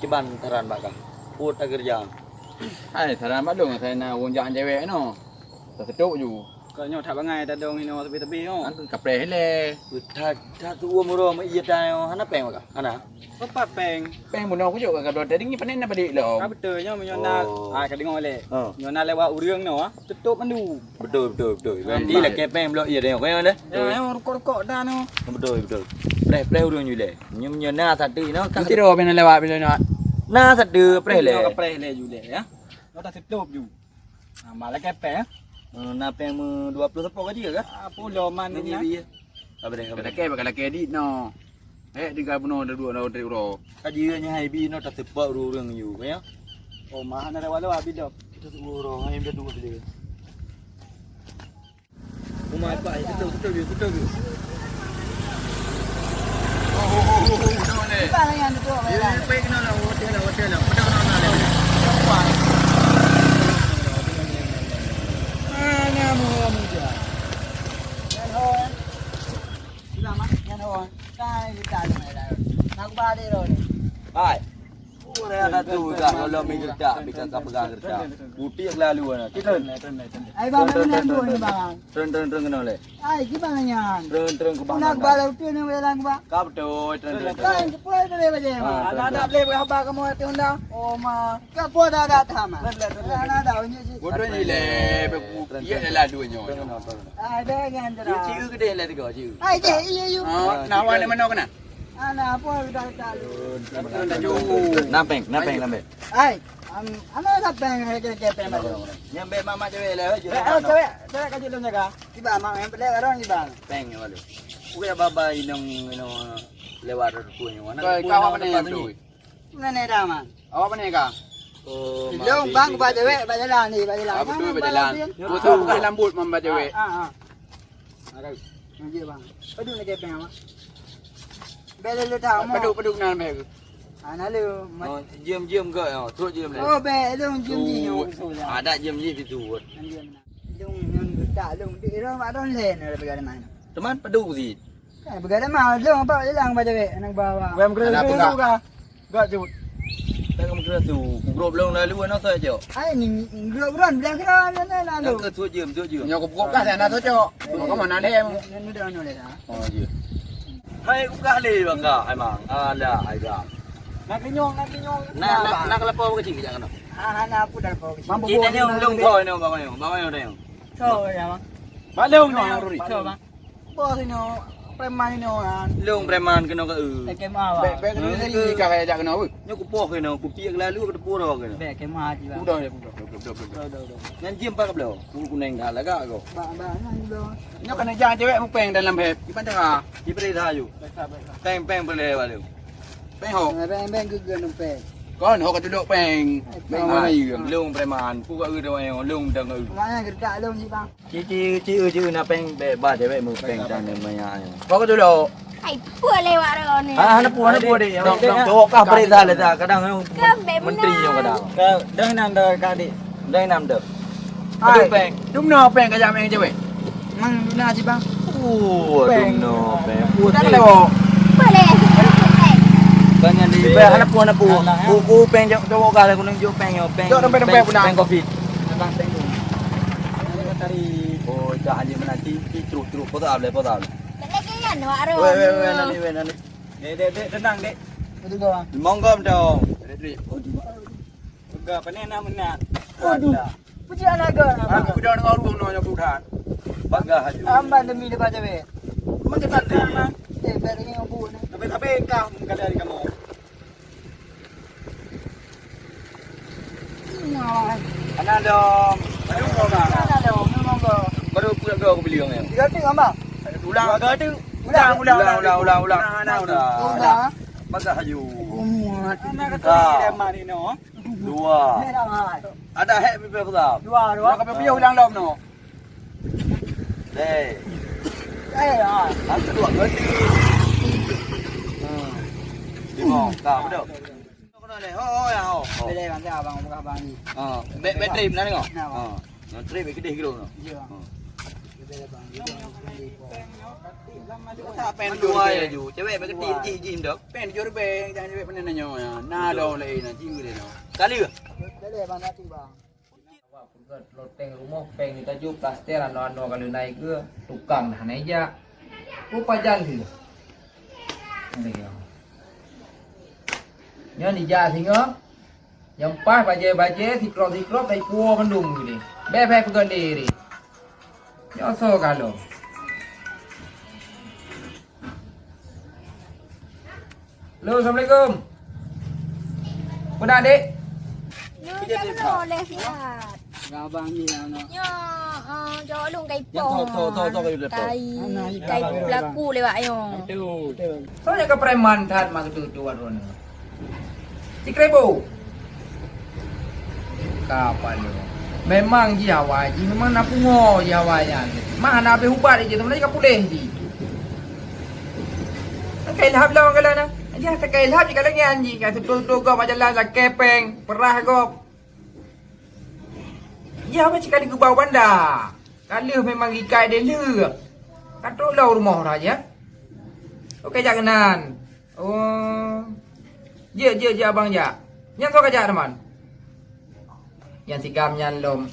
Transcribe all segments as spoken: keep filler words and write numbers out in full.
Ban saran bak kah. Pue takeureuja. Hai, saran bak lôn, asai na ureueng jak cewek nyoe. Taseutôt ju. Kok nyoe that bangai tadong inoe teubit-teubit nyoe. Kan kapreh ilèe. That, that tuwoe meurok meuié tanyoe hana péng bak kah? Hana. Peue pat péng? Péng bunoe kujok ka gadôh tadi ngi panen na padit lom. Ka beutôi nyoe meunyoe na, oh, ah, ka deungoe lé. Oh. Nyoe na lewat ureueng nyoe, ah, tutôp mandum. Beutôi, beutôi, beutôi. Berarti lakèe péng bloe ié tanyoe, kan, lé? Ya, nyoe rukok-rukok dah nyoe. Beutôi, beutôi. Preh, preh ureueng nyoe lé. Nyoe meunyoe na satu inoe ka. Mesti dah bila lewat bila nyoe. Na satu preh lé. Nyoe ka preh lé ju lé, ya. Nyoe tatutôp ju. Ah, malah kepeng, eh? Eh, na péng meu dua ploh sapo gaji ka? Ah, pulo man. Gaji nyan. Bi, ya. Ka beureh, ka beureh. Lakèe, bak lakèe dit no. Eh, tinggai bunoe dua, dua, dua, dua. Kaji nyan hai bi no tateupeue ureueng-ureueng yue, ya. Oh, mah na rawat lewat bi dok. Kita tunggu roh, hai bi dua beli. Umai pak, betul, betul, betul, betul. Oh, oh, oh, oh, oh, betul ni. Bukan yang betul, ya, ya, ya. Pergi kena lah, hotel lah, hotel lah. Pada kena lah. Mana mau muda? Nyan ho, eh. Sila, Mak. Nyan ho, eh. Kai kita ni, mai dah. Nak ba deh, roh ni. Hai. Ureueng ka tu ka, kalau mi geutak, bika ka peugah geutak. Putik lalu na. Ai, bang, mana tu ni, bang? Tren, tren, tren kena leh. Ai, gimana nyan? Tren, tren ke bang. Nak bala utu ni, welang, bang. Ka beutôi, tren, tren, tren. Kan, sepoi boleh baca, bang. Ah, tren, tren. Ada, ada boleh berapa kamu hati undang? Oh, ma. Ka po dah, dah tamat. Tren, tren, tren. Ada, ada, unjuk si. Bodoh ni leh, beku. Tren, tren. Iya dah dua nyoe. Tren, tren, tren. Ada yang cerah. Ciu gede lah tiga, ciu. Ai, je, iya, you. Oh, nak awak nak mana kena? Alah, apa dah tak lu? Napeng, napeng, napeng. Ai, am, ana napeng, eh, ke, ke, peng baru. Nyang bek mamak cewek lah, eh, eh, cewek, cewek kaji lôn jaga. Kiba mak yang pelek orang kiba. Peng ya balu. Bukan baba inong, inong lewat tu yang mana. Kau, kau apa ni yang tu? Mana ni dah, man? Awak mana kah? Oh, long bang ba cewek ba jalan ni, ba jalan. Ah, betul, ba jalan. Betul, bukan lambut man ba cewek. Ah, ah. Ada. Nang jeuet bang. Padum lagèe péng, Mak? Bèk lé lé tahu, Mak. Padum, padum nan bèk. Ana lé, Mak. Oh, jeuem-jeuem gèt, oh, trok jeuem lé. Oh, bèk lé jeuem jih. Trok. Ada jeuem jih di tu. Nang jeuem na. Lôn nyan geutak lôn di roh mak don lé na bagaimana? Teman padum sit. Kan bagaimana lôn apa hilang pada wek anak bawa. Wem kena tu ka. Gak jut. Tak kamu kira tu. Grup long lalu anak saya je. Ai ni grup ron bilang kira na na na. Nak ke tu je, tu je. Nyo ke buka sana tu cok. Kau mana deh? Ni dah noleh dah. Oh je. Hai buka le baka emang. Alah ai ga. Nak kenyong, nak kenyong. Nak nak nak lapor ke cik jangan. Ah, nak apa dah lapor ke cik. Kita ni long thoi ni bang ayo. Bang ayo dah. Thoi ya bang. Balong ni. Thoi bang. Bos inoe, preman inoe kan. Lôn preman keunoe keu eu. T K M A, Bang. Bèk, bèk keunoe tadi ka kaya jak keunoe, weh. Nyoe kupoh keunoe, kupiek lalu keu teupuro keunoe. Bèk, kemah aja, Bang. Udah, udah, udah, udah, udah, udah. Udah, udah, udah. Nyan jeuem pat ka bloe. Kuku kuneng dah lagak ko. Bang, bang, nyan bloe. Nyoe kana jak cewek mupeng dalam beb. Kiban cara. Diberi dah ayu. Baiklah, baiklah. Peng, peng boleh balu. Peng ho. Peng, peng, peng, peng. Kon ho ka tudok peng. Peng. Peng mana iya? Lôn preman. Ku ka eu dah wayang, lôn dah ngeu. Mana gertak lôn ni, Bang? Ci, ci, ci, ci, na peng bèk ba cewek meupeng dan maya. Kau tu lo. Hai, pue lewat dah ni. Ah, hana pue, hana pue dek. Dong, dong, cowok kah perintah le dah. Kadang menteri yang kadang. Dah enam dah kak dik. Dah enam dah. Hai, peng. Dum no peng kajak main cewek. Mang duna sih bang. Oh, dum no peng. Dah lewat. Boleh. Banyak di. Hana pue, hana pue. Buku peng cowok kah aku nunjuk peng yo peng. Jok dompet, dompet peng, pun peng kopi. Abang peng. Tadi. Oh, dah hanya menanti, terus, terus, potong boleh, potong boleh. Lagi kan, wak Ron. Weh, weh, weh, nani, weh, nani. Dek, dek, dek, tenang, dek. Monggo dong. Pegang, panen nak menang. Aduh. Puji anak gor. Aku dah dengar urung nyonya budak. Bagah aju. Amban demi depan cewek. Macam mana? Eh, beri yang bu ni. Tapi, tapi kau, bukan dari kamu. Ana dong. Aduh, kau bang. Ana dong, memang kau. Baru pula kau aku beli orang ni. Tiga tu, Abang. Ulang. Tiga tu. Ulang, ulang, ulang, ulang, ulang. Ulang, ulang, ulang. Ulang. Ulang. Bagah aju. Umat. Anak kata dia mari no. Dua. Ni dah, Mat. Ada hek pipi besar. Dua, dua. Nak pipi ulang lom no. Deh. Eh, ah. Aku dua kali. Hmm. Lima. Tak, betul. Kena deh. Oh, oh, ya, oh. Oh. Boleh, bang, abang, abang, abang ni. Ah, bet-, bateri benar tengok. Nah, bang. Ah. Yang trip kedih kilo no. Ya. Ah. Pen dua ya ju. Cewek bak keutik jih jih ndok. Pen jor beng jangan cewek pernah nanya. Nah, dong lain nanti boleh no. Kali. Awak peugöt loteng rumoh, pèng jitaju, plaster, anoe-anoe ka lheueh na i keue, tukang dah hana ijak. Peue pajan keuh? Nyoe ijak singoh, nyang paih bajèe-bajèe, sikrop-sikrop, tai puwoe mandum geude. Bèk-bèk peugöt lé. Nyoe soe ka lom. Halo, assalamualaikum. Peue na, Dek? Nyoe jak keunoe lé sihat. Ngon abang ni, ya, no. Nyoe, eh, jaweueb lôn ka ipoh. Nyang tho, tho, tho, tho, ka ipoh. Kai, kai pelaku lewat nyoe. Betul. Soe nyang ka preman that mak tu, tu, warung ni? Sikribu. Ka paloe. Memang jih awai jih, memang na pungo jih awai nyan. Mah hana habéh ubat jih, sebenarnya ka puléh jih. Sakai lhab lom kala na. Jih sakai lhab jih kala nyan jih, ka seutoe-toe gob bak jalan lakèe pèng, peurah gob. Jih apa cit kali geubau banda. Ka lheueh memang ikai deh lheueh. Ka trok lom rumoh raya. Oke, jak keunan. Oh. Jeuet, jeuet, jeuet abang jak. Nyan soe ka jak teuma? Nyan si Gam nyan lom.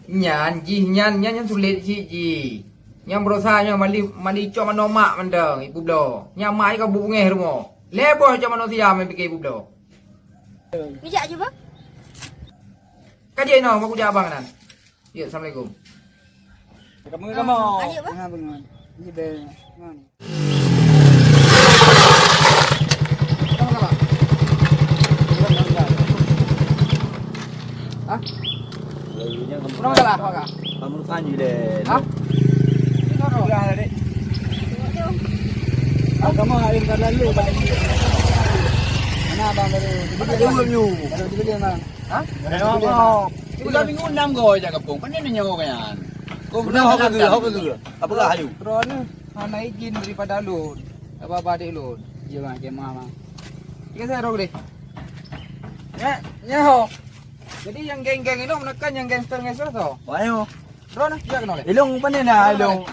Nyan jih nyan, nyan, nyan sulet cit jih. Nyan beurasa nyan mali, mali cok manoe mak mantong, ibu bloe. Nyan mak jih ka bubungeh rumoh. Lhèe boh cok manoe siam nyang pike ibu bloe. Bijak jih, Bang. Ka jeuet inoe, mau kujak abang nan. Ya, assalamualaikum. Kamu, kamu. Ah, ayo, Bang. Nah, Bang. Ini be. Mana? Hah? Kurang galak, Pak. Kamu tanya deh. Hah? Ini apa? Agama lain kan lalu. Mana abang baru? Mana jawab you? Baru dibeli, Bang. Hah? Tiga minggu enam go jak kampung. Pandai nanya orang kan. Kau pernah hok ke? Hok ke? Apa kah ayu? Droeneuh hana izin daripada lôn. Apa-apa adik lôn. Dia bang, dia mama. Tiga saya rok deh. Ya, ya ho. Jadi yang geng-geng ini menekan yang gangster-gangster tu. Ayo. Droeneuh dia kenal. Ilong pandai nah, ilong.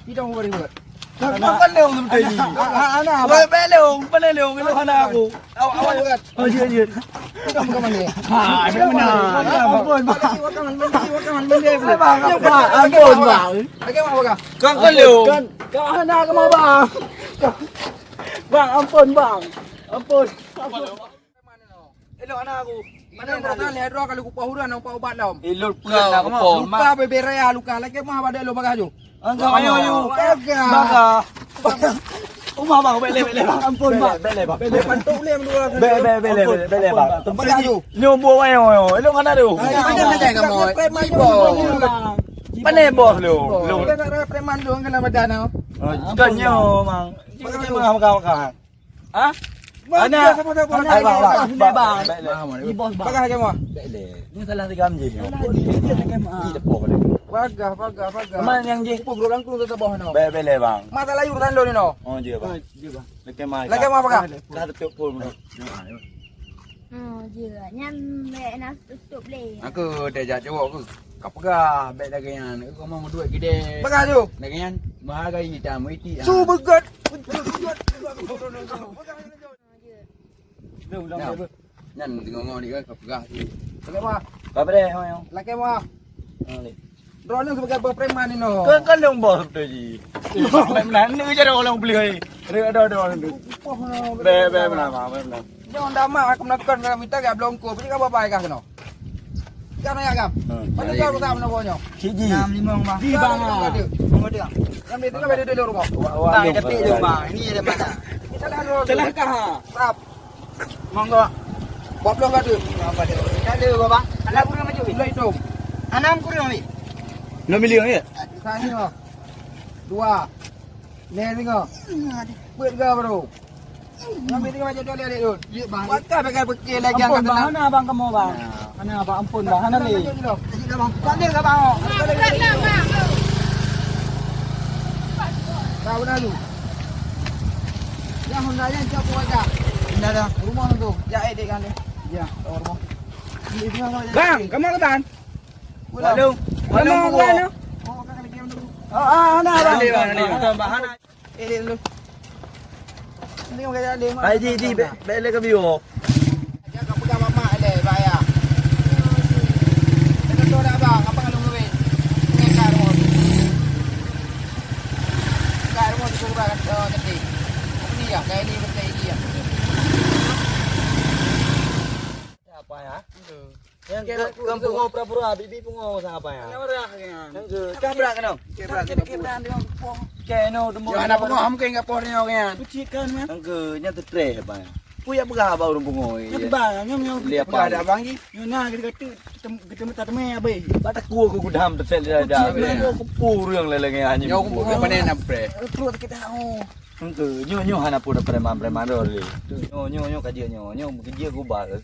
Idong beri buat. Kan pandai orang seperti ini. Anak apa? Belum, pandai dong, ilong anak aku. Awak, awak bukan. Oh, jeuet, jeuet. Bukan, bukan mana? Ha, dia mana? Ampun, Bang. Mandi, makan, mandi, makan, mandi. Bang, ampun, Bang. Lagi apa, Bang? Kan, kan, Leong. Kan, kan, anak kamu, Bang. Bang, ampun, Bang. Ampun. Elok anak aku. Mana nak leh droe kalau kupoh ureueng nak ubat lom. Elok pula nak kupoh. Luka bebek raya luka. Lagi mah pada lo bagah ju. Enggak, ayo, ayo. Bagah. Uma bang, bele, bele bang. Ampun bang. Bele bang. Bele pantuk leh dua. Bele, bele, bele, bele bang. Tempat ju. Nyobo ayo, ayo. Elok mana tu? Mana nak jaga mau? Preman bos. Mana bos lu? Lu. Kita nak preman lu kena badan tau. Kan nyo bang. Jangan makan-makan. Ha? Anak. Anak, bang, bang, bang. Di bos, bang. Bagah lagi mah. Ni salah tiga amji. Salah dia, dia lagi mah. Di depan dia. Bagah, bagah, bagah. Mana yang di? Pun orang tu tetap bawah no. Bele, bang. Mata layu urusan lo ni no. Oh, dia, bang. Dia, bang. Lagi mah bagah. Dah tutup pun. Oh, dia. Nyan bek nak tutup leh. Aku dah jak jawab aku. Ka peugah bek lagèe nyan. Aku mau duit gede. Peugah tu. Lagèe nyan. Meuhargai hitam, iti. Su beugöt. Nyan, nyan deungoe-ngoe ni kan ka peugah. Lakèe mah. Ka beureh, ho, ho. Lakèe mah. Ha, ni. Droeneuh sebagai bos preman ni, noh. Kan, kan lôn bos beutôi jih. Mek meunan, ni je ada orang beli, hei. Ada, ada, ada orang beli. Be, be, meunan, meunan, meunan. Jangan damak aku menekan dalam minta gak belongko. Pergi kau bawa kah kena. Kau nak gam? Hmm, mana kau tak mana kau nyoh? Cik Ji. Enam lima, Bang. Di, Bang. Kau ada. Kau ada. Yang itu kan ada dulu rumah. Bang, ada pek tu, Bang. Ini ada mana? Salah kah? Tap. Monggo. Dua puluh ka tu. Berapa dia? Tak ada, Bang. Anak kurang macam ni. Belum hitung. Enam kurang ni. Enam miliar ya? Satu. Dua. Leh tiga. Buat tiga baru. Ngambil tiga macam tu, Dek, Dek. Ya, Bang. Wakah pakai pekil lagi. Ampun, angkat Bang. Tenang. Mana abang kamu, Bang? Ya. Mana abang? Ampun, Bang. Mana ni? Lanjut dulu. Lanjut dah, Bang. Kau benar lu. Ya, Honda nya siap buat dah. Honda dah. Rumah tu. Ya, eh, Dek, kan, Dek. Ya, rumah. Bang, kamu ke, Bang? Waduh. Kamu ke, Bang? Ah, ah, hana, bang. Hana, bang, hana. Hana, bang, hana. Eh, dek dulu. Ni orang kaya dek, Mak. Hai, ji, ji, bèk, bèk lé ka biôh. Jangan kau pegang mamak lé, bahaya. Jangan tu dah, bang. Apa kalau ngawin? Ni kat rumah tu. Kat rumah tu suruh bang, eh, nanti. Apa ni ya? Kayak ni, macam ini ya. Apa ya? Nyang ke, ke pungo pura-pura, bibi pungo sang apa ya? Nyang ke, tabrak kena. Tabrak kena. Ke no, demo. Yo, hana pungo, ham ke enggak poh nyo kan. Kuci kan, man. Nyang ke, nyang tetreh apa ya? Ku ya peugah ba ureueng pungo. Nyang ba, nyang, nyang. Lihat apa? Ada abang ji. Yo na, kita kata, kita, kita minta temai abai. Bak taku aku gudam tersel dia. Kuci, man. Aku purung leleng ya, hanya. Yo, aku pungo panen apa? Perut kita, oh. Engke, nyoe, nyoe hana peue preman-preman rot lé. Nyoe, nyoe, nyoe ka jeuet nyoe, nyoe beukeujeue gubal.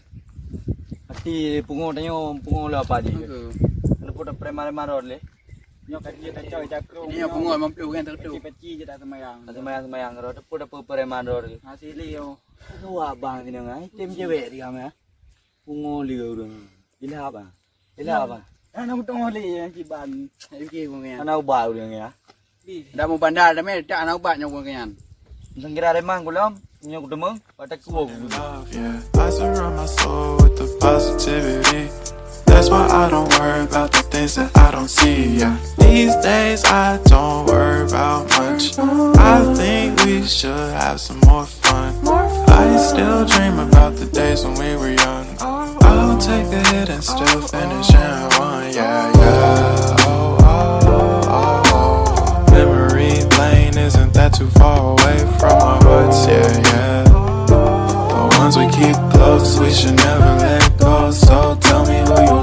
Hati pungo tanyoe, pungo lé apa di. Engke. Hana peue preman-preman rot lé. Nyoe ka jeuet kacau cakro. Ini nyoe pungo lima puluh kan tu. Peci-peci je tak sembayang. Tak sembayang-sembayang rot, peue preman rot lé. Asli yo. Dua abang sini ngai, tim cewek tiga meh. Pungo lé ureueng. Ilap ah. Ilap ah. Hana utang lé nyang kiban. Oke, gua nyan. Hana ubat ureueng ya. Dah mau bandar dah meh, tak hana ubat nyoe gua nyan. Sengkira remang gulom, nyoe kuteumeng, patak kuah gulom. Love, yeah. I surround my soul with the positivity. That's why I don't worry about the things that I don't see, yeah. These days I don't worry about much. I think we should have some more fun. I still dream about the days when we were young. I'll take the hit and still finish in one, yeah, yeah. Oh, oh, oh, oh. Memory lane isn't that too far away from our hearts, yeah, yeah. The ones we keep close, we should never let go. So tell me who you